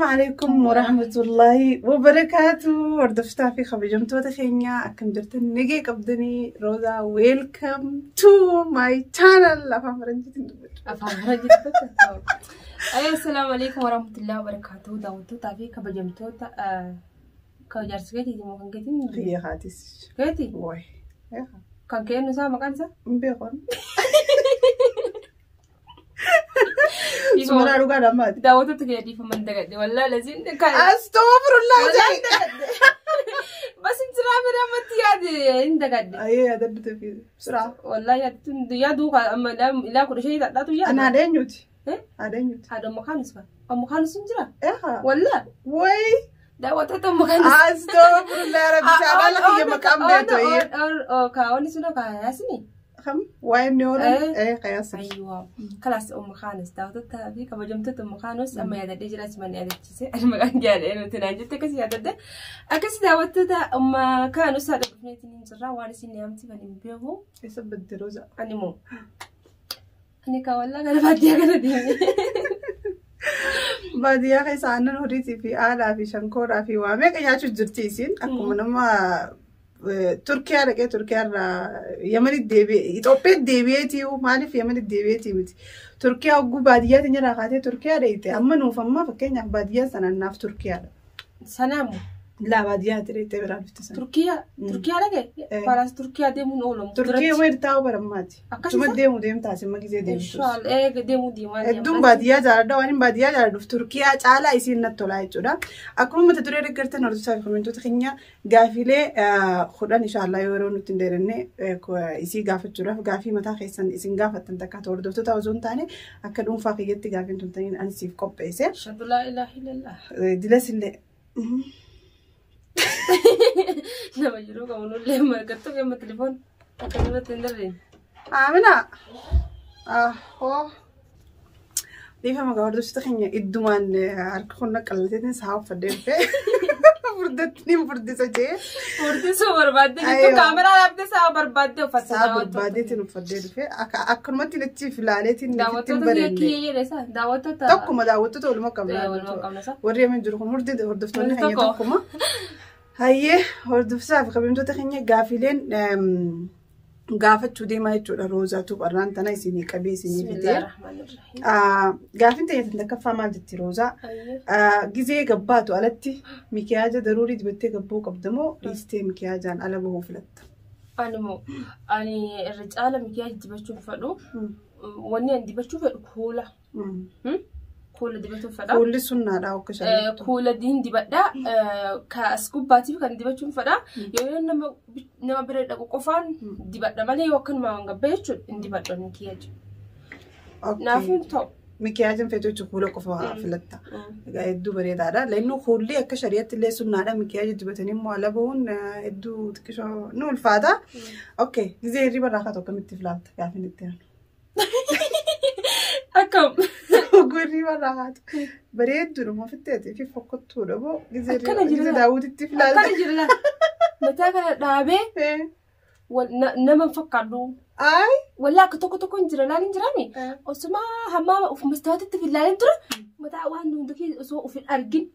Assalaamu alaikum warahmatullahi wabarakaatu. Hordoftoota fi kabajamtoota keenya akkam jirtan nagee qabdanii Roozaa welcome to my channel afaan faranjiitiin dubbadhu. Afaan faranjiitiin dubbadhu. Assalaamu alaikum warahmatullahi wabarakaatu. Daawwattootaa fi kabajamtoota kan jaarsi keetii moo kan keetiin? Kiyya haatis. Keetii? Wayi. Kan kennu isaa maqaan isaa? Hin beekan. Sumaraa dhugaa dhammaati. Daawwattoota kee dhiifaman dagadhe wallaahi laziin kan. Astoofirullaa Wallaahi dagadhe. Bas hin jiraa bira ammatti yaade hin dagadhe. Ayyee yaadadhu tafi. Siraa. Wallaahi yaadatu yaaduu amma ilaa 15 dhadhaatu Ana yaada. haadha eenyuti? Haadha eenyuti? Haadha Makaanus fa'a. Makaanus hin jira. Eehaa. Wallaahi Wayi. daawwattoota Makaanus. Astoofirullaa rabbi shaalaan kiyya maqaan beektu ayyee. Kaawwanni sun kaayasini. Kam? Waa'ee inni oolan? Eh. Kayaasa. Ayyuwa. Kalaas Ummu Kaanis daawwattoota fi kabajamtoota Ummu Kaanis amma yaadadhee jira siman yaadachiise. Ani maqaan jaadhee nuti naan jette akkasii yaadadhe. Akkasii daawwattoota Ummu Kaanis haadha dhufneetiin hin jirra waan isin yaamti kan hin beeku. Eessa badde Roozaa? Ani moo. Ani kaawwallaa gara baadiyyaa kana deeme. Baadiyyaa keessa aannan horiitii fi aadaa fi shankooraa fi waa meeqa nyaachuu jirti isiin akkuma nama Turkiyaa dhaqee Turkiyaa irraa Yemenitti deebi'e Itoophiyaatti deebi'eetii maaliif Yemenitti deebi'eetii miti Turkiyaa hogguu baadiyyaatiin irraa kaatee Turkiyaa dheeyite amma nuuf amma fakkeenyaaf baadiyyaa sanaan naaf Turkiyaadha. Sanaamu. Laa baadiyyaa dheeyitee biraa dhufte sana. Turkiyaa. Turkiyaa dhaqee. Faras Turkiyaa deemuun oolamu. Turkiyaa wayii taa'u barammaati. Akkasuma? Tuma deemu deemtaas imma gisee deemtus. Inshallah eega deemuu deemaa. Hedduun baadiyyaa jaaladha waan hin baadiyyaa jaaladhuuf Turkiyaa caalaa isiin natti tolaa jechuudha. Akkuma mata duree deeggartan hordoftoota fi komentoota keenya gaafiilee 10 inshaallah yeroo nutti hin dheerenne isii gaafachuudhaaf gaafii mataa keessan isin gaafattan takka hordoftoota osoo hin taane akka dhuunfaa kiyyatti gaafiin toltaniin ani siif qopheesse. Ashhadu laa ilaaha illallah. Dilas illee. Nama jiruu qabu nullee margattu amma telefoon akka nurratti hin darreen. Amina. Hoo. Dhiifama gaa hordoftoota keenya iddumaan harka kun qallateetiin sa'a uffadhee dhufee furdatti ni furdisa jee. Furdisuu barbaadde jirtu Ayyoo. kaameraa dhaabdee sa'a barbaadde uffatte. Sa'a barbaadeetiin uffadhee dhufee akkanumatti natti filaaleetiin ittiin Daawwattoota bareedne. kiyyee jedhe isa daawwattoota. Tokkuma daawwattoota walumaa qabna. Walumaa qabna isa. Warri yemen jiru kun hundi hordoftoonni keenya Tokko. tokkuma. Hayyee hordoftoota fi kabajamtoota keenya gaafiileen gaafachuu deemaa jechuudha Roozaatu barraan tana isinii qabee isinii fidee. Bismillahirrahmanirrahiim. Gaafiin ta'e takkaffaa maal jetti Roozaa? Ayyee. Gizee gabbaatu alatti mikiyaaja daruurii dibattee gabbuu qabda moo dhiistee mikiyaajaan ala bahuu filatta? Ani moo ani irra caala mikiyaaj dibachuu fedhu. Wanni ani dibachuu fedhu kuula. Kuula dibachuu fedha. Kuulli sunnaadha akka shanitti. Kuula diin dibadha. Ka as gubbaatiif kan dibachuun fedha. Yoo nama bira dhaqu qofaan dibadha malee yoo akkanuma waan gabbee jechuudha hin dibadhu mikiyaaj. Naaf hin ta'u. Mikiyaajin feetu jechuun kuula qofa filatta. Egaa hedduu bareedaadha. Lannuu kuulli akka shari'aatti illee sunnaadha. Mikiyaaja dibatanii immoo ala bahuun hedduu xiqqishoo ni ulfaata. Okay, gizee hirriba irraa kaatu akkamitti filaatta gaafiin itti aanu? Akkam. Oguu hirriba irraa kaatu. Bareedduudha moo fitteeti fi fokkottuudha moo gizee Akkana jira gizee laa. daawwititti filaatta. Akkana jira laa. Mataa kana dhaabee nama hin fakkaadhu. Ayi. Wallaa akka tokko tokko hin jira laal hin jiraami. Osuma hamma of mastaawatitti filaaleen ture mataa waan hundi kee osoo of hin argin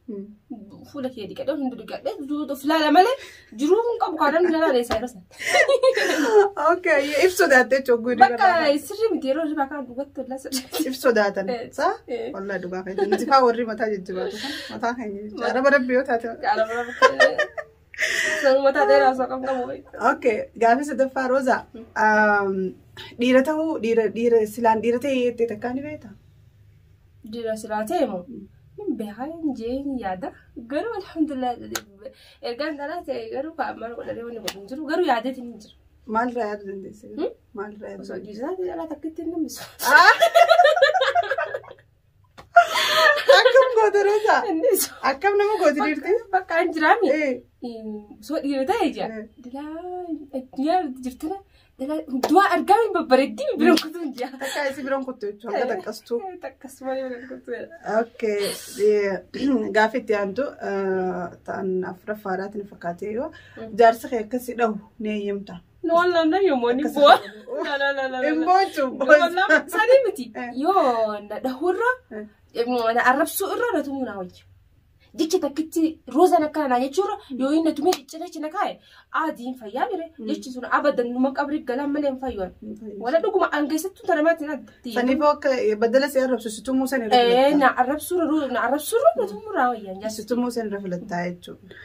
fuula kee dhiqadhee hundi dhiqadhee of ilaala malee jiruu hin qabu kaadhaan ilaalee isaa yeroo sana. Okay, if sodaatte jechuun oguu hirriba Bakka irraa kaatu. sirrii miti yeroo hirribaa kaan dhugatti wallaa sirrii. If sodaatan. Saa? Eh. Wallaa dhugaa keenya. Nuti faa warri mataa jajjabaatu kan mataa keenya jechuudha. Araba rabbi yoo taate. Sanuma mataa dheeraa osoo qabu qabu. Okay, gaafii sadaffaa Roozaa. Dhiira ta'uu dhiira dhiira silaan dhiira ta'ee jettee takkaa ni beektaa? Dhiira silaa ta'e moo hin beekaa hin jee hin yaada garuu alhamdulillah ergaan dhalaa ta'e garuu maal godhanii wanni godhu hin jiru garuu yaadeetiin hin jiru. Maalirraa yaaduu dandeesse? Maalirraa yaaduu Osoo dandeesse? dhiira ta'e dhalaa takka ittiin nammisu. Akkam goota Roozaa? Innis Akkam nama gooti dhiirti? bakka hin jiraami. Osoo dhiira ta'e jira. Dilaa addunyaa jirtana dilaa du'aa argaa hin babbareeddii biroon kutuu hin jira. Takkaa isii biroon kuttu jechuudha. Hanga taqqastuu. Akkasuma biroon kutuu jedha. Okay, gaaffii itti aantu ta'an afuraffaadhaatiin fakkaatee yoo jaarsa kee akkasii dhahu ni eeyyamta. No wallaan na yommuu ni bu'a. Hin boochu. Wallaan sanii miti. Yoo na dhahurra na arrabsuu irra na tumuu naa wayya. Jecha takkitti roozaan akkana naa jechuudha yoo inni tumee cicciree na kaa'e adiin fayyaa bire jechi sun abadan numa qabri galaan malee hin fayyuan. Wala dhuguma an keessattuu tana maatiin adda. Saniifoo akka badala si arrabsu si tumuu san irra Na filattaa. arrabsuura na arrabsuura na tumuraa wayyaan Si tumuu san irra filattaa jechuudha.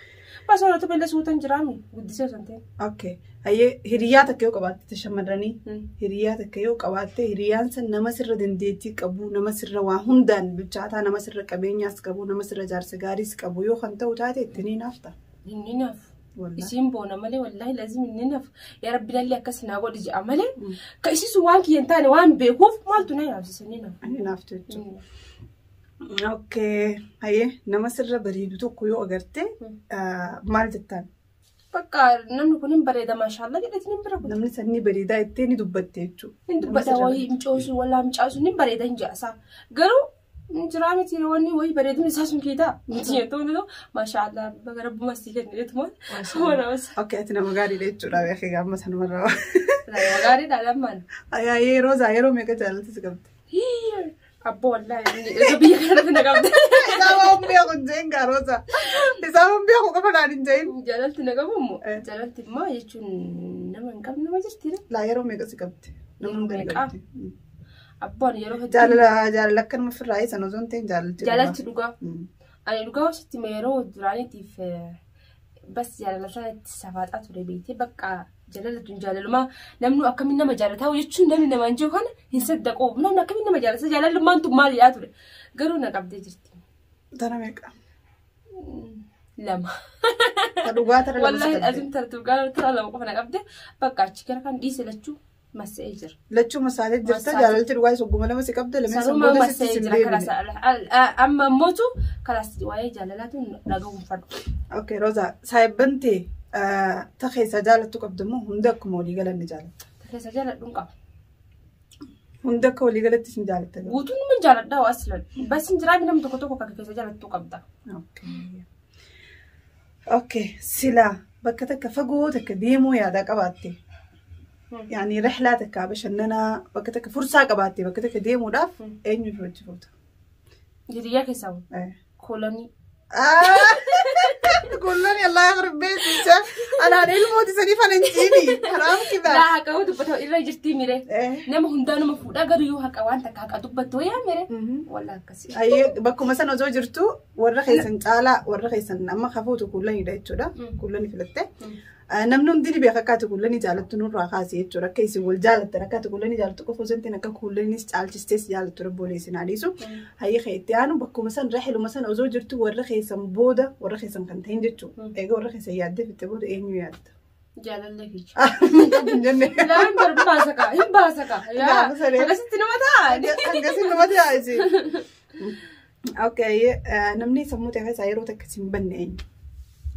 Basoo na tumee suutan jiraami guddisee osoo hin ta'in. Okay. Hayyee hiriyaa takka yoo qabaatte shamarranii hiriyaa takka yoo qabaatte hiriyaan san nama sirra dandeettii qabu nama sirra waa hundaan bilchaataa nama sirra qabeenyaas qabu nama sirra jaarsa gaariis qabu yoo kan ta'u taate itti ni naafta. Inni naaf. Wallaahi. Isiin boona malee wallaahi lazim inni naaf. Yaa rabbi lalli akkas naa godhi jedha malee. Ka isiisu waan kiyya hin taane waan beekuuf maaltu na yaabsisa inni naaf. Inni naaftu jechuudha. Okay. Hayyee nama sirra bareedu tokko yoo agarte maal jettaan? Bakka namni kun hin bareeda maashaallah jedheetiin hin bira kutu. Namni sanni bareedaa ittee ni dubbatte jechuudha. Hin dubbata wayii micoosuu walaa micaasuu hin bareeda hin jedhasa. Garuu jiraa miti wanni wayii bareedina isaa sun keetaa. Miti jettuu hunduu maashaallah baga rabbuma sii kenne jetuma. Wanaas. Okay, ati nama gaariidha jechuudha beekee gaama sanumarraa. Nama gaariidha lammaan. Hayyee Roozaa yeroo meeqa jaalatti si qabde? Abbo wallaahi erga biyya kanarratti na qabde. Isaan waan beeku hin jeen gaa Roozaa. Isaan waan beeku qofa naan hin jeen. Jaalalti na qabu immoo jaalalti immoo jechuun nama hin qabne nama jirti. Laa yeroo meeqa si qabde? Nama hunda ni Meeqa? qabdi. Abboon yeroo hedduu Jaalala jaalala akka nama firraa san osoo hin ta'in jaalalti. jaalalti dhugaa. Ani dhugaa hoositti yeroo duraaniitiif bas jaalala isaa itti safaaxaa ture beektee bakka jaalala tun jaalalumaa namni akkamiin nama jaalataa jechuun namni namaan jiru kana hin saddaqoo namni akkamiin nama jaalata jaalalummaan tun maalidhaa ture garuu na qabdee jirti. Tana meeqa? Lama. Ta dhugaa tana lama si Wallaahi qabde. azim tara dhugaa tara lama qofa na qabde bakka achi gara kan dhiise lachuu massa'ee jira. Lachuu masaalee jirta Masaalee. jaalalti dhugaa isa ogguma lama si qabde lameen san Sanumaa booda sitti massa'ee sin jira deebine. karaa amma mootu kalaas waa'ee jaalalaatu dhagahuun fadhu. Okay Roozaa saayibban ta'e ta keessa jaalattu qabdu immoo hunda akkuma walii galan ni jaalatta. Keessa jaaladhuun qaba. Hunda akka walii galatti sin jaalatta. Guutuun nama jaaladhaa waa aslan. Bas hin jiraami namni tokko tokko kan keessa jaalattu qabda. Okay. Silaa bakka takka fagoo takka deemuu yaadaa qabaatte. Yaani rixlaa takka bashannanaa bakka takka fursaa qabaatte bakka takka deemuudhaaf eenyuuf hojii fuuta? Hiriyaa keessaa kolonii. Kullani Allah yakhrib beeti anaan ilmooti sanii fana hin jiini haraam kidaa. Laa haqa yoo dubbata irra jirtii mire. Nama hundaa nama fuudhaa garuu yoo haqa waan takka haqa dubbattu yaa mire. Wallaa akkasii. Ayyee bakkuma sana osoo jirtu warra keessan caalaa warra keessan amma hafuutu kullanidha jechuudha. Kullani filatte. Namni hundi ni beeka akka ati kullanii jaalattu nurraa kaase jechuudha. Akka isin wal jaalattan akka ati kullanii jaalattu qofa osoo hin ta'in akka kullaniis caalchistees jaalattu rabboolee isin haadhiisu. Hayyee kan itti aanu bakkuma san raxiluma sana osoo jirtu warra keessan booda warra keessan kan ta'in jechuudha. Egaa warra keessan yaaddee fitte booda eenyu yaadda? Jaalallee fiicha. Hin jenne. Laa hin baasa kaa hin baasa kaa. Gaafa saree. Akkasitti nama ta'a. Akkasii nama ta'a isin. Okay, namni sammuu ta'e keessaa yeroo takka si hin banne eenyu?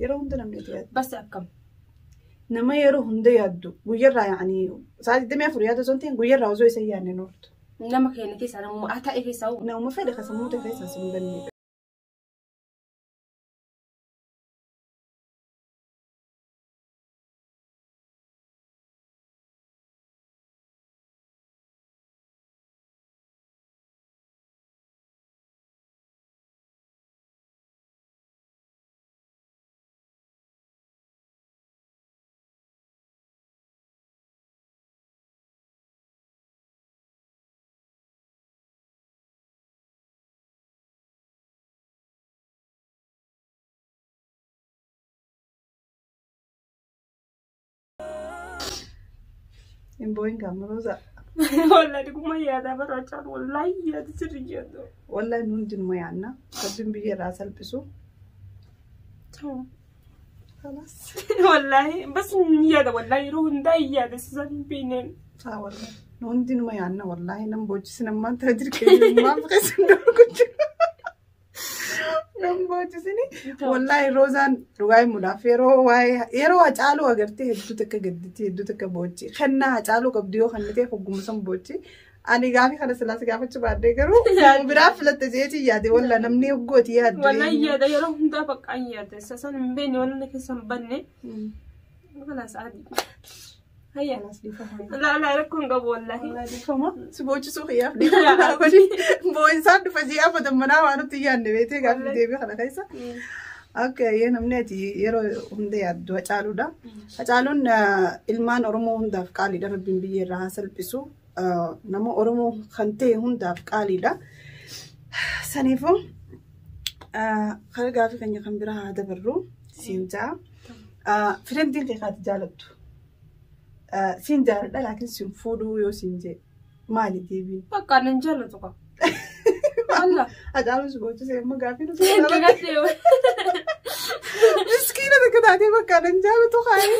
Yeroo hunda namni itti yaaddu. Bas akkam. Nama yeroo hunda yaaddu guyyarraa yaani sa'aatii 24 yaaddu osoo hin ta'in guyyarraa osoo isa hin yaadne noortu. Nama keenya keessaa namuma haa ta'e keessaa Nama fedhe ka sammuu ta'e keessaa si hin banne. Hin boo'in gaama Roozaa. Wallaahi dhuguma yaadaa barbaachaa wallaahi yaada sirri yaadu. Wallaahi nu hundinuma yaadna. Rabbiin biyya irraa salphisu. Kalaas. Wallaahi bas yaada wallaahi yeroo hundaa yaada sisan hin beekneen. Saa wallaahi. Nu hundinuma yaadna wallaahi nam boochisina ammaan tana jirkeenya maaf keessan dorgu jiru. Nam boochisini. Wallaahi Roozaan dhugaa himuudhaaf yeroo waa'ee yeroo Hacaaluu agartee hedduu takka gadditi hedduu takka boochi. Kennaa Hacaaluu qabdu yoo kan ta'e hogguma san boochi. Ani gaafii kana silaas gaafachuu baadhee garuu biraa filatte jeetii yaade wallaa namni hoggooti yaaddu. Wallaahi yaada yeroo hundaa bakka an yaada sisan hin beekne wallaahi keessa hin banne. Kalaas adii. Hayya. Kalaas dhiifama. Laa laa rakkoon qabu wallaahi. Wallaahi dhiifama. Si boochisuu xiyyaaf dhiifama naa godhi. Boo'insaan dhufa ji'a abadan manaa waan nutti yaadne beetee gaaffii deebii kana keessa. Akka namni ati yeroo hunda yaaddu Hacaaluudha. Hacaaluun ilmaan Oromoo hundaaf qaaliidha. Rabbiin biyya irraa haa salphisu. Nama Oromoo kan ta'e hundaaf qaaliidha. Saniifuu karaa gaaffii keenya kan biraa haa dabarru siin ja'a. Friendiin kee kaati jaalattu. Siin jaaladha laakiin siin fuudhuu yoo siin jee maali deebiin? Bakka nan jaallatu qaba. Walla. Hacaaluun si boochisee amma gaaffii nuti. Dagatee. Miskiina takka taatee bakka nan jaalatu kaayee.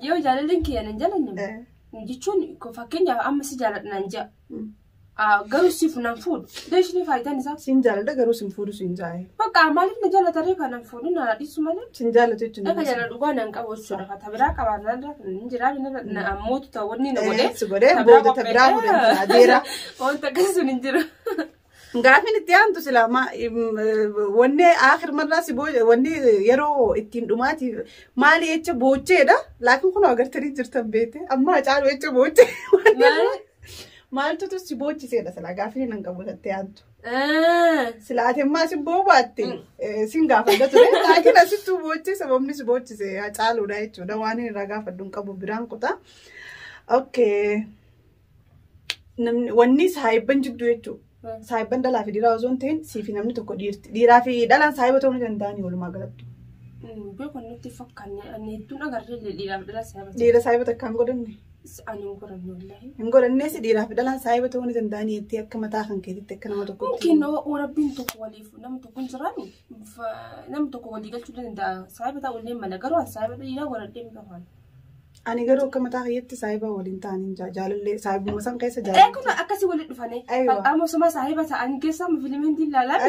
Yoo jaalalleen kiyya nan jaalanne jechuun fakkeenyaaf amma si jaaladha nan jaa. Garuu siif nan fuudhu. Deeshinii faayidaan isaa. Siin jaaladha garuu siin fuudhu siin jaa'e. Bakka maaliif na jaalata ree kan nan fuudhu na dhiisu malee. Siin jaalatu jechuun. Akka jaalala dhugaa nan qabu jechuudha. Ta biraa qabaa nan jiraa na ammootu ta'u wanni na godhee. Si godhee booda ta biraa fuudhan adeera. Wanta akkasii hin jiru. Gaaffiin itti aantu silaa wanni aakhir marraa si wanni yeroo ittiin dhumaati maali jecha boocheedha. Laakiin kun agartanii jirtan beekte amma Hacaaluu jecha boochee. Maaltutu si boochiseedha silaa gaaffiin nan qabu itti aantu. Silaa ati ammaa si boobaatte sin gaafadha ture. Laakiin asittuu boochee sababni si boochise Hacaaluudha jechuudha. Waan inni irraa gaafadhu hin qabu biraan kutaa. Okay. Namni wanni saayibban jidduu jechuudha. Saayibban dhalaa fi dhiiraa osoo hin ta'in siifi namni tokko dhiirti. Dhiiraa fi dhalaan saayiba ta'uu ni danda'anii walumaa galatti. Beeku nutti fakkaanne ani hedduun agarree dhiiraaf dhala saayiba. Dhiira saayiba takka hin godhanne. Ani hin godhanne wallaahi. Hin godhannees dhiiraa fi dhalaan saayiba ta'uu ni danda'anii jettee akka mataa kan keetitti akka nama tokkotti. Mumkin rabbiin tokko waliif nama tokko hin jiraanne nama tokko walii galchuu danda'a. Saayiba ta'uu illee mala garuu ani saayiba dhiiraa godhadhee hin qabu. Ani garuu akka mataa kiyyatti saayiba waliin ta'anii jaalallee saayibuma san keessa jaalallee. Kun akkasii waliin dhufanii. Amma osuma saayiba ta'an keessa fiilimiin ilaalaa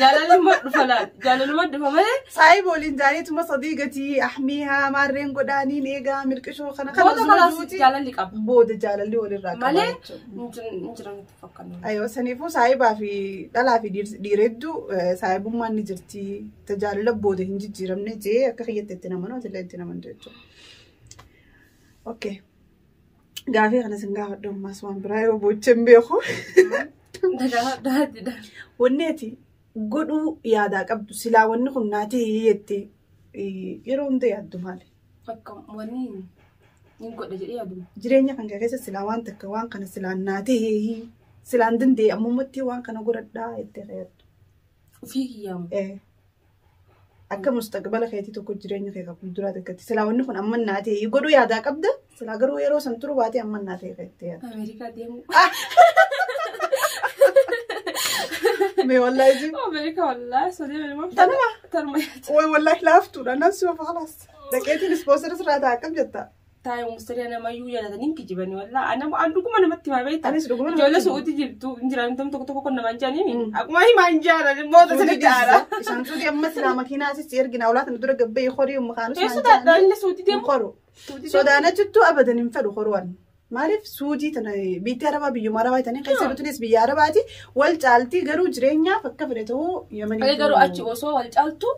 jaalaluma dhufa jaalaluma dhufa malee. Saayiba waliin jaaniituma sadii gatii ahmiihaa maarreen godhaaniin eegaa mirqishoo kana kana Booda kalaas jaalalli qaba. Booda jaalalli walirraa qaba. Malee hin jiran itti fakkaatu. Ayyoo saniifuu saayibaa fi dhalaa fi dhiira hedduu saayibummaan ni jirti. Tajaajila booda hin jijjiiramne jee akka kiyyatti itti namanuu atillee itti namantu jechuudha. Okay. Gaafii kana sin gaafadhu ammas waan biraa yoo boochee hin beeku. Wanni ati godhuu yaadaa qabdu silaa wanni kun naa ta'e jettee yeroo hunda yaaddu maali? Akka wanni hin godha jedhee yaadu. Jireenya kan keessa silaa waan takka waan kana silaa naa ta'e silaan danda'e ammumatti waan kana godhadhaa jettee yaaddu. Ofii kiyyaamu. Akka mustaqbala keetii tokko jireenya kee kan fuulduraa takkatti silaa wanni kun amma naa ta'e godhuu yaadaa qabda silaa garuu yeroo san turu baatee amma naa ta'e jettee yaaddu. Ameerikaa deemu. Mee wallaahi ji. Ameerikaa wallaahi sodee beelmaa. Tanuma. Tanuma. Way wallaahi laaftuudha nan si ofa khalaas. Dhaqeetiin ispoonsara sirraa ta'a akkam jetta? Taa'ee mustariyaa namayyuu jaalatanii hin kijibanii wallaahi ana an dhuguma namatti himaa beektaa. Anis dhuguma namatti Ijoollee su'uuti jirtu hin jiran nam tokko tokko kun namaan jaanii akkuma himaa hin jaalan moota sani jaala. Isaan suutii amma silaa makiinaa asis ergina awlaa tana dura gabbee horii makaanus Eessu daandii suutii deemu. Qoru. Sodaan achittuu abadan hin fedhu horuwan. Maaliif suudii tana biitti arabaa biyyuma arabaa tanii keessa dhuftunis biyya arabaati wal caaltii garuu jireenyaaf akka fedhe ta'uu yamanii. Garuu achi osoo wal caaltu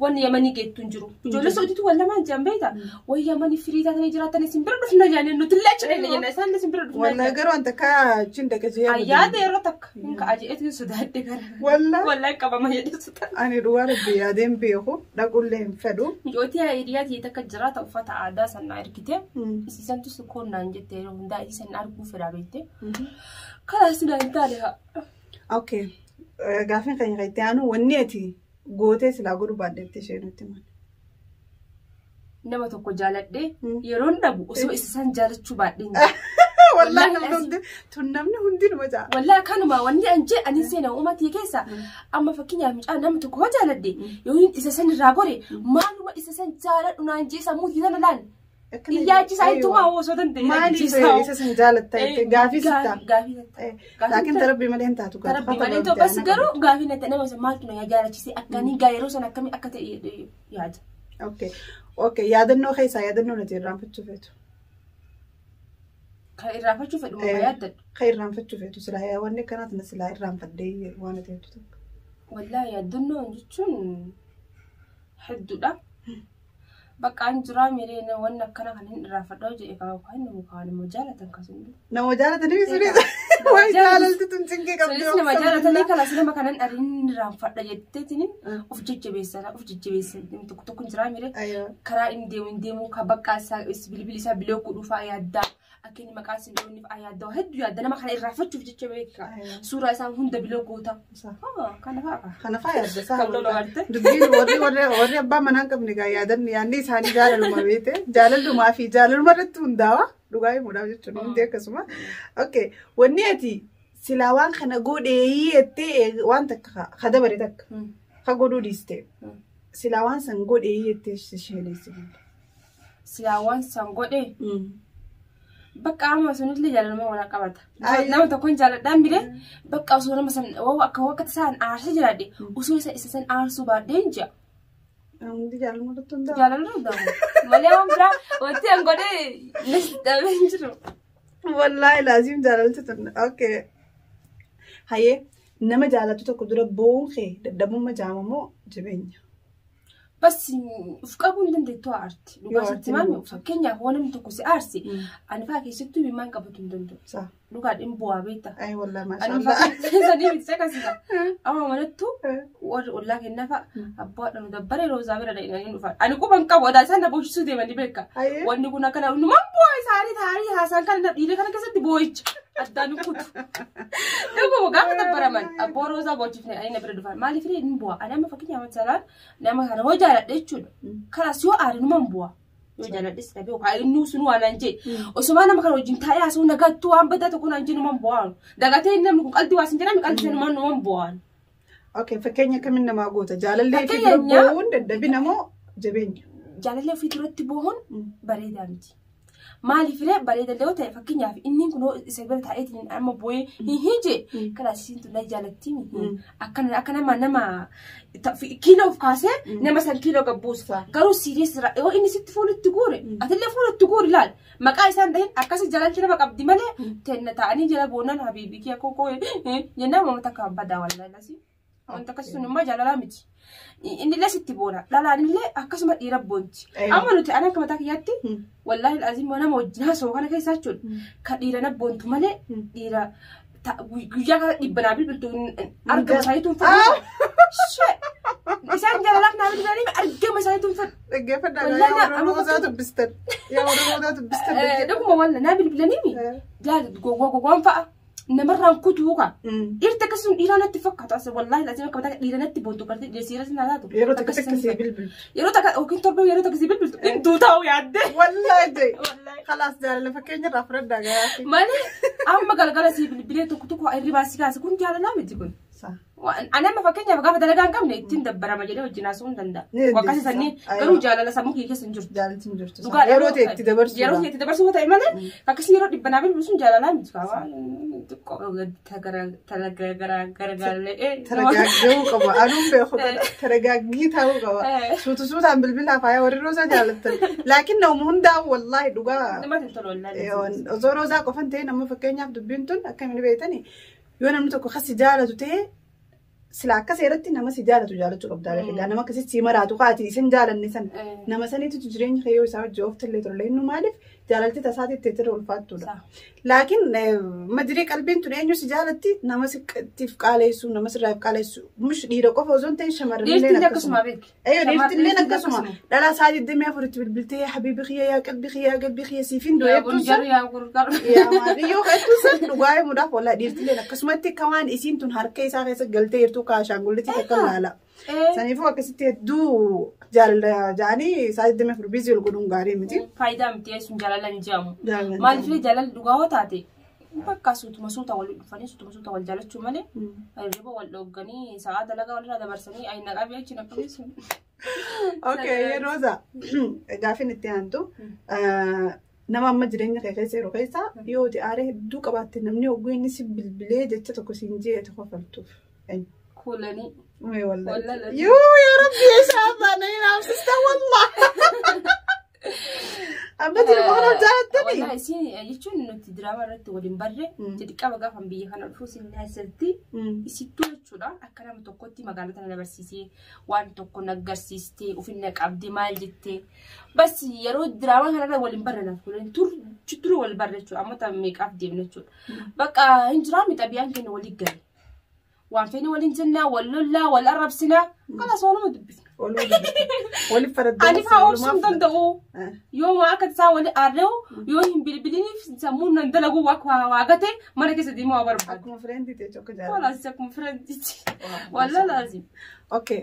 wanni yamanii geettu hin jiru. Ijoollee suudiitu wal lamaan jiran beektaa? Wayi yamanii firii taatanii jiraatan isin bira dhufna jaanii nuti illee achi dhaqna jenna isaan illee isin bira dhufna. Wallaahi garuu wanta akka achiin dhaqee Ayyaada yeroo takka hin ka'a jedheetu sodaadhe gara. Wallaahi. Wallaahi qabama jedhee sodaadhe. Ani dhugaa rabbi yaadeen beeku dhaqullee hin fedhu. Micooti hiriyaa ta'e takka jiraata uffata aadaa sana ergite. Isiisantu koonnaan jette yeroo hundaa isiisan arguu fedha beekte. Kalaas na hin taane haa. Okay. Gaaffiin keenya kan itti aanu wanni ati gootee silaa godhu baadheetti ishee nutti himan. Nama tokko jaaladhee yeroon dhabu osoo isa san jaalachuu baadheen jira. Wallaahi namni hundi tun namni hundi numa ja'a. Wallaahi kanuma wanni an jee ani seena uummatii keessa amma fakkeenyaaf mucaa nama tokko hoo jaaladhe yoo isa san irraa gore maaluma isa san jaaladhu naan jee sammuu sana laal. Iyyaachisaa ittumaa osoo danda'e. Maaliif isa san jaalatta jettee gaafii sitta. Gaafii sitta. Laakiin tarabbii malee hin taatu. Tarabbii malee ta'u bas garuu gaafii natti nama isa maaltu na jaalachise akkanii gaa yeroo sana akkamii akka ta'e yaada. Okay. Okay. Yaadannoo keessaa yaadannoo nati irraanfachuu feetu. Kan irraanfachuu fedhu moo yaaddadhu? Kan irraanfachuu feetu silaa wanni akkanaa tana silaa irraanfadhee waan ati hedduu tokko. Wallaahi yaadannoo jechuun hedduudha. Bakka an jiraa miree wanni akkana kan hin irraanfadhaa jedhe kaa inni kaan immoo jaalatan kasun. Nama jaalatanii sunis wayi jaalalti tun cinqii qabdi. Sunis nama jaalatanii kanas nama kanan ariin irraanfadha jetteetiin of jajjabeessa of jajjabeessa tokko tokko hin jiraa miree karaa inni deemu hin deemu ka bakka isaa bilbili isaa bilee godhuufaa yaaddaa akka inni maqaa isin dhoofniif yaaddaa hedduu yaadda nama kana irraanfachuuf jecha beeka suuraa isaa hunda bilee goota. Kana fa'a. Kana fa'a yaadda isaa. Kan lola warte. Dubbiin warri warri warri abbaa manaa hin qabne gaa yaadan yaadni isaanii jaalaluma beete jaalalumaa fi jaalaluma irratti hundaa'a dhugaa himuudhaaf jechuudha hundi akkasuma. Okay wanni ati silaa waan kana godhee jettee waan takka ka dabare takka ka godhuu dhiiste silaa waan san godhee jettee isheenessi. Silaa waan san godhee bakka amma sunillee jaalaluma walaa qabata. Nama tokkoon jaaladhaan bire bakka osoo nama san akka wakka isaan aarsa jiraadhe osoo isa isa san aarsuu baadheen jira. Hundi jaalaluma irratti hundaa'a. Jaalaluma hundaa'a. Malee waan biraa wanti an godhee nas dhabee hin jiru. Wallaahi laazim jaalalti tun. Okay. Hayyee nama jaalatu tokko dura boo'uun kee dadhabummaa jaama moo jireenya? Bas of qabuu hin dandeettu aarti. Dhugaa sitti maami fakkeenyaaf waan namni tokko si aarsi ani fa'aa keessattuu imimmaan qabatu hin danda'u. Dhugaa dhimma bu'aa beekta. Ay wallaahi Ani maashaallah. sanii miti akkasuma. Amma manattu warri ollaa kennaa fa'a abbaa dhanu dabbara yeroo isaa bira dhaqanii dhufan. Ani quba hin qabu odaa isaan na boochisuu deemanii beeka. Wanni kun akkana numan bu'aa isaanii taa'anii haasaan kana dhiirri kana keessatti boo'icha. Addaan kutu. Dhuguma gaafa dabbaraman abbaa roozaa boochifne ani na bira dhufan. Maaliif illee hin bu'a. Ani amma fakkeenyaaf salaan nama kana hoo jaaladha jechuudha. Kanaas yoo aare numan bu'a. Yoo jaaladhes dhabee yookaan inni sun waan naan jee. Osuma nama kana wajjin taa'ee haasa'u nagattuu waan badaa tokko naan jee numan bu'a. Dagatee namni kun qalbii waa sin jedhame qalbii numan numan bu'a. Okay fakkeenya akkamiin namaa goota? Jaalallee fi dura boo'uun dadhabina moo jabeenya? Jaalallee ofii duratti boo'uun bareedaa miti. Maaliif illee bareeda yoo ta'e fakkeenyaaf inni kun isa bira taa'eetiin amma boo'ee hin hije kanaas isiin tun na jaalatti akka nama nama kiiloo of kaasee nama san kiiloo gabbuusa. Garuu siiriis yoo inni sitti fuulitti guure atillee fuulitti guuri laal maqaa isaan dhahin akkasi jaalalchi nama qabdi malee tenna ta'anii jala boonaan habiibii kee koo jennaan waan takka badaa wallaahi. Wanta akkasii sun immoo jaalalaa miti. Inni illee sitti boona. Dhalaan illee akkasuma dhiira boonti. Amma nuti anan akka mataa kiyyaatti wallaahi aziim nama wajjin haasa'u kana keessaa jechuudha. Kan dhiira na boontu malee dhiira guyyaa kana dhibba naa bilbiltu argama isaaniitu hin fedhu. Isaan jaalalaaf naa bilbilanii argama isaaniitu hin fedhu. Dhaggeeffadhaa yaa warra roozaa dubbistan. Yaa warra roozaa dubbistan. Dhuguma walla naa bilbilanii jaal gowwaa gowwaan fa'a. Namarraan kutuu ka. Dhiirti akkasuma dhiira natti fakkaatu as wallaahi lazima akka mataa dhiira natti boontu gartee dhiirri si taatu. Yeroo takka takka si bilbiltu. Yeroo takka yookiin torba yeroo takka si bilbiltu hin duutaa'u yaadde. Wallaahi jee. Khalaas jaalala fakkeenya irraa fudhadhaa gayaa. Malee amma galgala si bilbilee tokko tokko hirribaa si kaase kun jaalalaa miti kun. Ani amma fakkeenyaaf gaafa dalagaa hin qabne ittiin dabbarama jedhee wajjin haasa'uu hin danda'a. Akkasii sanii garuu jaalala sammuu kee keessa hin jirtu. Jaalalti hin jirtu. Yeroo ta'e itti dabarsu. Yeroo ta'e itti dabarsu ta'e malee akkasii yeroo dhibbanaa bilbilu sun jaalalaa miti. Taragaaga'uu qaba. Anuun beeku taragaaggii ta'uu qaba. Suutu suutaan bilbilaa faaya warri roozaa jaalattan. Laakiin nama hundaa wallaahi dhugaa. Osoo roozaa qofan ta'e nama fakkeenyaaf dubbiin tun akkamiin beektani yoo namni tokko kasi jaalatu ta'e sila akka seeratti nama si jaalatu jaalachuu qabda. Egaa nama akkasitti si maraatu kaati isin jaalanne san nama saniitu jireenya kee yoo isaa hojii ooftallee turle inni maaliif jaalalti tasaati itti irra ulfaattuudha. Laakiin madirii qalbiin tun eenyu si jaalatti nama siif qaaleessu nama sirraaf qaaleessu mush dhiira qofa osoo hin ta'in shamarran akkasuma. Eeyyoo dhiirtillee akkasuma dhalaa isaa 24tti bilbiltee habiibi kiyya yaa qalbii kiyya yaa qalbii kiyya siif hin du'eettu san yaa maaliyyoo hedduu san dhugaa himuudhaaf wallaahi dhiirtilleen akkasumatti akka waan isiin tun harka isaa keessa galtee jirtu kaashaangullitti takka laala. Saniifuu akkasitti hedduu jaalala ja'anii isaa 24 biizii ol godhuun gaarii miti. Faayidaa miti sun jaalala hin jedhamu. Maaliif jaalalli dhugaa yoo taate bakka suutuma suuta wal dhufanii suutuma suuta wal jaalachuu malee hirriba wal dhoogganii sa'aa dalagaa walirraa dabarsanii ayi naqaa biyya achi naqabee sun. Okay yeroo gaafin itti aantu nama amma jireenya kee keessa yeroo keessa yoo aaree hedduu qabaatte namni hogguu inni si bilbilee jecha tokko siin jee tokko faltuuf. Kuulanii. Wallahi. Yoo yaa Rabbi eessaa baana hin haamsista wallah. Amma tilma kana jaalattani? Wallahi isin jechuun nuti diraamaa irratti waliin barre jalqaba gaafa biyya kana dhufu isin haasatti isittuu jechuudha. Akka nama tokkotti magaalaa tana dabarsiisee waan tokko naggarsiistee ofinna qabdee maal jettee bas yeroo diraamaa kanarra waliin barre naaf kuleen turu wal barre jechuudha. Amma ta'an meeqaaf deemna jechuudha. Bakka hin jiraanne xabiyaan keenya walii gale. Waan feene waliin jennaa, wal lollaa, wal arrabsinaa, kanas waluma dubbifna. Waliif faraddaa. Ani faa obsuu hin danda'u. Yoo waa akka isaa wali aarreewu yoo hin bilbiliniif sammuun nan dalagu waa gate mana keessa deemuu waa barbaadu. Akkuma fireendiiti jechuudha akka jaalladhu. Walaas akkuma fireendiiti. Wallah laazim. Okay.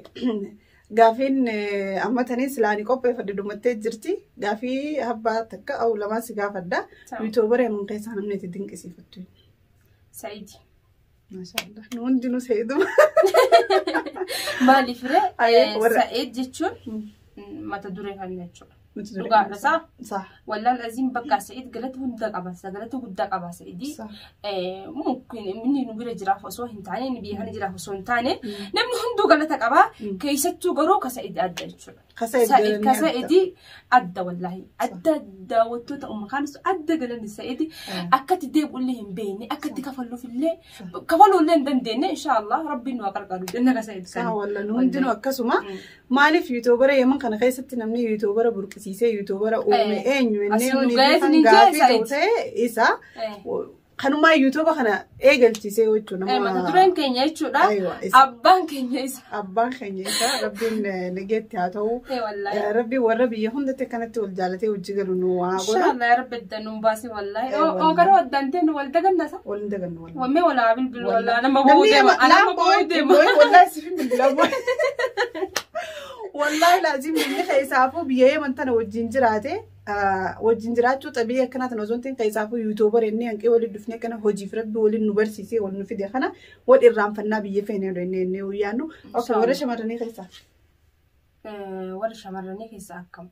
Gaafiin amma tanii silaanii qopheeffadhe dhumattee jirti. Gaafii abbaa takka au lamaa si gaafadha. YouTuber himuun keessaa namni itti dinqisiifattu. Sa'iidi. Maashaallah. Nu hundinuu Sa'iiduma. Maaliif ree? Sa'iid jechuun mata duree kan jechuudha. Dhugaadha isaa? Saa. Wallaan aziin bakka Sa'iid galata hunda qaba. Galata guddaa qaba Sa'iidii. Mumkin inni nu bira jiraaf osoo hin taane inni biyya kana jiraaf osoo hin taane namni hunduu galata qaba. Keessattuu garuu ka Sa'iid adda jechuudha. Ka Sa'iid Ka Sa'iidii adda wallaahi. Adda daawwattoota umma kaanis adda galanni Sa'iidii akkatti deebi'ullee hin beekne akkatti kafalluufillee kafaluullee hin dandeenye inshaallah rabbiin nu haa qarqaaru jenna ka Sa'iid Saa walla nu hundinuu akkasuma. Maaliif YouTuber yeman kana keessatti namni YouTuber burqisiisee YouTuber uume eenyu inni Asiin yoo nu kan ga'ee gaafii Sa'iid. ta'u ta'e isa kanumaa YouTuber kana eegalchiisee jechuudha. Mata dureen keenya jechuudha. Aywa, isa. Abbaan keenya isa. Abbaan keenya isa rabbiin nageetti haa ta'u. Wallaahi. Rabbiin warra biyya hundatti akkanatti wal jaalatee hojii galu nu haa godhu. Inshaallah ya rabbi adda nuun baase wallaahi. Eh, Oo garuu addaan ta'e nu wal daganna sa. Wal hin dagannu wallaahi. Wammee walaa bilbilu wallaahi nama boo'uu deema. Nama boo'uu deema. Wallaahi sifin bilbila boo'e. Wallaahi laazim inni keessaafuu biyya yeman tana wajjin jiraate wajjin jiraachuu xabii akkanaa tana osoo hin ta'in keessaafuu YouTuber inni hanqee waliin dhufnee kana hojiif rabbi waliin nu barsiisee wal nu fide kana wal irraanfannaa biyya feene inni inni yaannu. Okay, warra shamarranii keessaa Warra shamarranii keessaa akkam?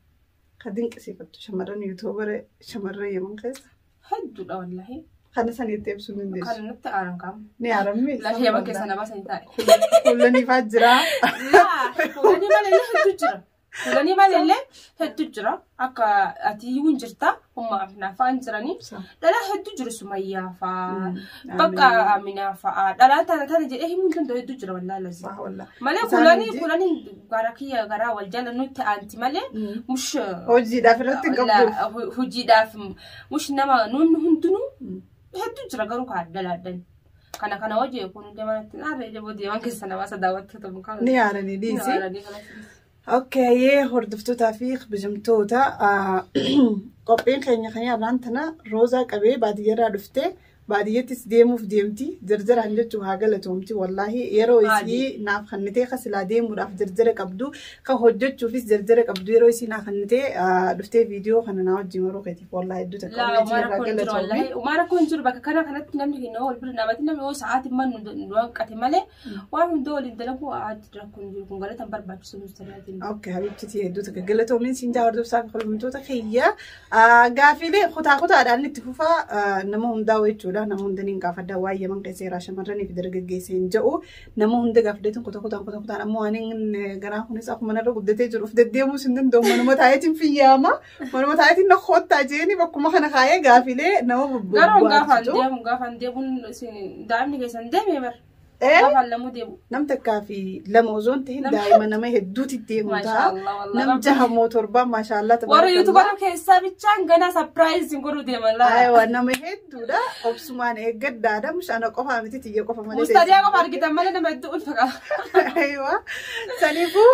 ka dinqisiifattu shamarran YouTuber shamarran yeman keessa Hedduudha wallaahi. kana sanitti ibsuu dandeessu. Kan nutti aaran qaama. Ni aarammi. Lafa yeman keessa nama sanii taa'e. Kullaniifaa jira. Laa fuulanii malee hedduu jira. Fuulanii malee hedduu jira. Akka ati iyyuu jirta humna afinaa fa'aan jiranii. Dhalaa hedduu jiru Sumayyaa fa'aa. Bakka Aminaa fa'aa. Dhalaa tana tana jedhee himuu hin danda'u hedduu jira wallaahi lazii. Malee kuulanii kuulanii gara kiyya gara wal jala nutti aanti malee mush Hojiidhaaf irratti hin qabdu. Hojiidhaaf mush nama nuun hundinuu hedduu jira garuu kan dhalaadhan. Kana kana hojii kun hundi manatti naarra ija boodee waan keessa nama isa daawwattoota mukaa. Ni haaranii dhiisi. Okay, hordoftootaa fi kabajamtoota qophiin keenya kan irraan tana roozaa qabee baadiyyaarraa dhuftee baadiyyattis deemuuf deemti jarjaraan jechuun haa galatoomti wallaahi yeroo isii naaf kennitee ka silaa deemuudhaaf jarjara qabdu ka hojjechuufis jarjara qabdu yeroo isii naaf kennitee dhuftee viidiyoo kana naa wajjin yeroo keetiif wallaahi hedduu takka Laa onnee umaara irraa kun jiru galatoomi. wallaahi umaara kun jiru bakka kana kanatti namni keenya wal bira dhaabate namni yoo sa'aatii man nu hanqate malee waan hunda waliin dalagu ati rakkoon jiru kun galatan barbaachisu mustariitiin. Okay, habibti hedduu takka galatoomiin siin jaa hordofsaa fi kabajamtoota kiyya. Gaafiilee kutaa kutaadhaan itti fufaa nama hundaa jechuudha. Nama hunda niin gaafadha waa'ee yeman keessa shamarranii fi dargaggeessa hin jedhu. Nama hunda gaafadheetiin kutaa kutaan kutaa kutaan ammoo waan garaa kunis akkuma narra guddatee jiruuf deddeemuus hin danda'u. Manuma taa'eetiin fiyyaama. Manuma taa'eetiin na koottaa jeeni bakkuma kana kaayee gaafiilee nama Garuu gaafaan bobbaasitu. deemu gaafaan deemuun daa'imni keessan deeme bara. Eh? Gaafaan lamuu deemu. Nam takkaa fi lama osoo hin ta'in daa'ima nama hedduutti deemu ta'a. Maashaallah Nam wallahi. jaha moo torbaa maashaallah Warra YouTuber keessaa bichaan ganaa sapiraayiz godhuu deeman laa. Aywa nama hedduudha. Obsumaan eeggaddaadha. Mushaana qofaa miti xiyya qofa malee. Mustariyaa qofa argitan malee nama hedduu ulfa qaba. Aywa. Saniifuu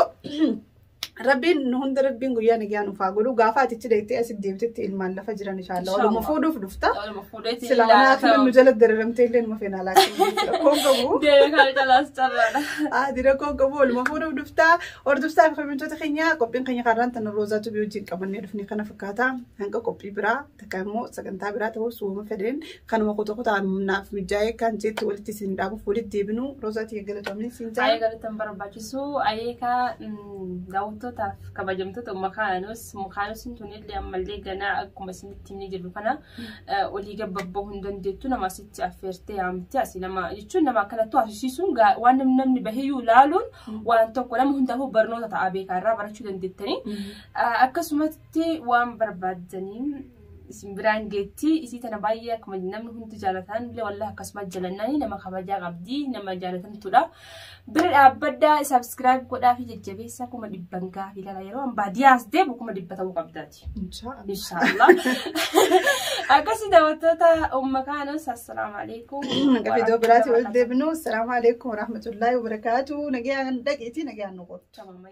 rabbiin nu hunda rabbiin guyyaa nagaa nuuf haa godhu. Gaafa atichi deettee asitti deebitetti ilmaan lafa jiran inshaalla. Waluma fuudhuuf dhufta. Waluma fuudheetiin Silaa manaa fi nu jala dararamtee illee numa feenaa laakiin rakkoon qabu. Deemee kan calaas carraadha. Adi rakkoon qabu waluma fuudhuuf dhufta. Hordoftaa fi kabajamtoota keenya qophiin keenya karraan tana roozaatu biyya wajjin qabannee dhufne kana fakkaata. Hanga qophii biraa takka immoo sagantaa biraa ta'us uuma fedheen kanuma kutaa kutaa naaf mijaa'ee kan jeetti walitti isin dhaabuuf walitti deebinu roozaatti galatoomni siin Ayee jaa. galatan barbaachisu ayee ka daawwattoota Jaallatamtootaaf kabajamtoota makaanus makaanus tunillee ammallee ganaa akkuma isinitti himni jirru kana olii gababboo hin dandeettu nama asitti affeertee yaamte asii nama jechuun nama akkanattu haasofsiisuun waan namni bahiyyuu ilaaluun waan tokko nama hundaafuu barnoota ta'a beekaa irraa barachuu dandeettanii. Akkasumatti waan barbaaddanii isin biraan geetti isii tana baay'ee akkuma namni hundi jaalatan illee wallahi akkasuma jalannanii nama kabajaa qabdi nama jaalatamtudha. Bira dhaabbaddaa subscribe godhaa fi jajjabeessaa 100,000 gaafii lala yeroo an baadiyyaas deemu 100,000 ta'uu qabdaati. Inshaallah. Inshaallah. Akkasii daawwattoota umma kaanus assalaamu alaikum. Hanga viidiyoo biraatti wal deebinu. Assalaamu alaikum warahmatullaahi wabarakaatu. Nagayaan dhaqiitii nagayaan nu qottu. Tamam.